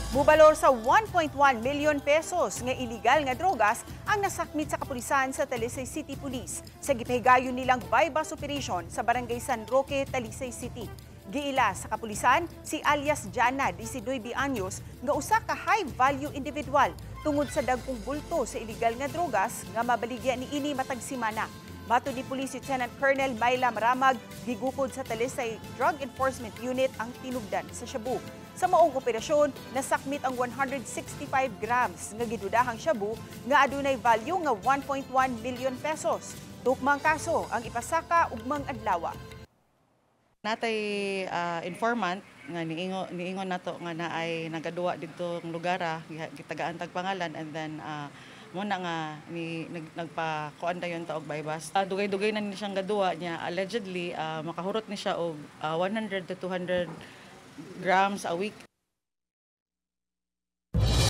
Mubalor sa 1.1 million pesos nga illegal nga drogas ang nasakmit sa kapulisan sa Talisay City Police sa gipahigayon nilang buy-bust operation sa Barangay San Roque, Talisay City. Giila sa kapulisan si alias Jana, 19 anyos, nga usa ka high-value individual tungod sa dagkong bulto sa illegal nga drogas nga mabaligya niini matag simana. Matod ni Police Lieutenant Colonel Myla Maramag, gigukod sa Talisay Drug Enforcement Unit ang tinugdan sa shabu. Sa maong operasyon, nasakmit ang 165 grams nga gidudahang shabu nga adunay value nga 1.1 million pesos. Tukmang kaso ang ipasaka ugmang adlaw. Natay informant nga niingon nato nga naay nagaduwa didtong lugar, gitagaan tag pangalan, and then muna nga ni nagpa kuan dayon ta og buy-bust. Dugay-dugay na ni siyang gaduwa niya. Allegedly makahurot ni siya og 100 to 200 grams a week.